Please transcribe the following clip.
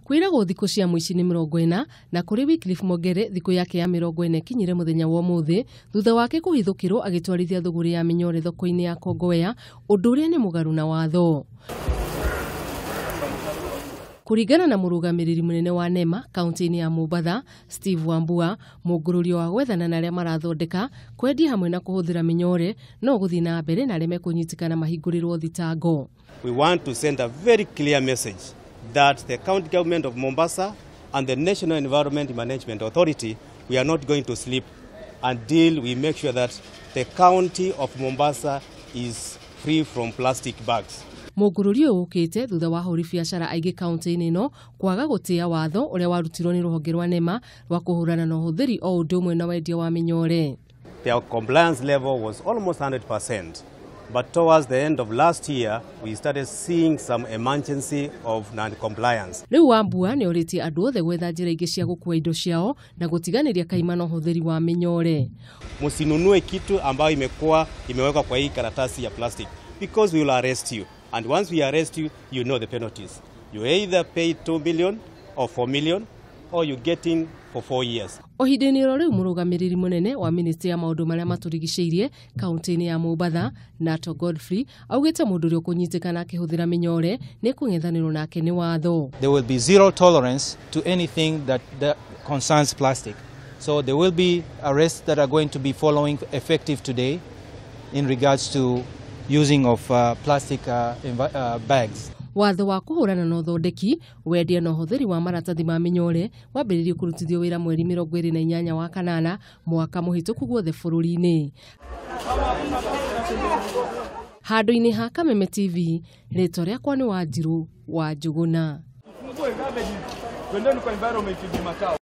Kwĩragwo thikũ cia mũici nĩ 40 na kũrĩ Wycliffe Mogere thikũ yake ya 40 ĩkinyire mũthenya wa ũmũthĩ thutha wake kũhithũkĩrwo agĩtwarithia thũgũrĩ ya mĩnyore thoko-inĩ ya Kongowea, ũndũ ũrĩa nĩ mũgarũ na watho. Kũringana na mũrũgamĩrĩri mũnene wa NEMA kaunti-inĩ ya Mombatha Steve Wambua, mũngũrũrio wa gwethana na arĩa marathondeka, kwendia hamwe na kũhũthĩra mĩnyore no gũthiĩ na mbere na arĩa mekũnyitĩkana mahingũrĩrwo thitango. We want to send a very clear message that the county government of Mombasa and the National Environment Management Authority, we are not going to sleep until we make sure that the county of Mombasa is free from plastic bags. Mũngũrũri ũyũ ũkĩte thutha wa ahũri biacara aingĩ kaunti-inĩ ĩno kwaga gũtĩa watho ũrĩa warutirwo nĩ rũhonge rwa NEMA rwa kũhũrana na ũhũthĩri o ũndũ ũmwe na wendia wa mĩnyore. Their compliance level was almost 100%. But towards the end of last year, we started seeing some emergency of non-compliance. Rĩu Wambua nĩ orĩtie andũ othe gwetha njĩra ingĩ cia gũkua indo ciao na gũtiganĩria kaimana ũhũthĩri wa mĩnyore. Msinunue kitu ambayo imekuwa imewekwa kwa hii karatasi ya plastic, because we will arrest you. And once we arrest you, you know the penalties. You either pay 2 million or 4 million, or you get in for 4 years. O ihinda-inĩ oro rĩu mũrũgamĩrĩri mũnene wa ministry ya maũndũ marĩa matũrigicĩirie kaunti-inĩ ya Mombatha Nato Godfrey augĩte mũndũ ũrĩa ũkũnyitĩkana akĩhũthĩra mĩnyore nĩ kũng'ethanĩrwo nake nĩ watho. There will be zero tolerance to anything that concerns plastic. So there will be arrests that are going to be following effective today in regards to using of plastic bags. Watho wa kũhũrana na ũthondeki, wendia na ũhũthĩri wa maratathi ma mĩnyore wambĩrĩirie kũrutithio wĩra mweri 28 wa kanana mwaka mũhĩtũku guothe bũrũri-inĩ. Handũ-inĩ ha Kameme TV, rĩtwa rĩakwa nĩ Wanjirũ wa Njũgũna.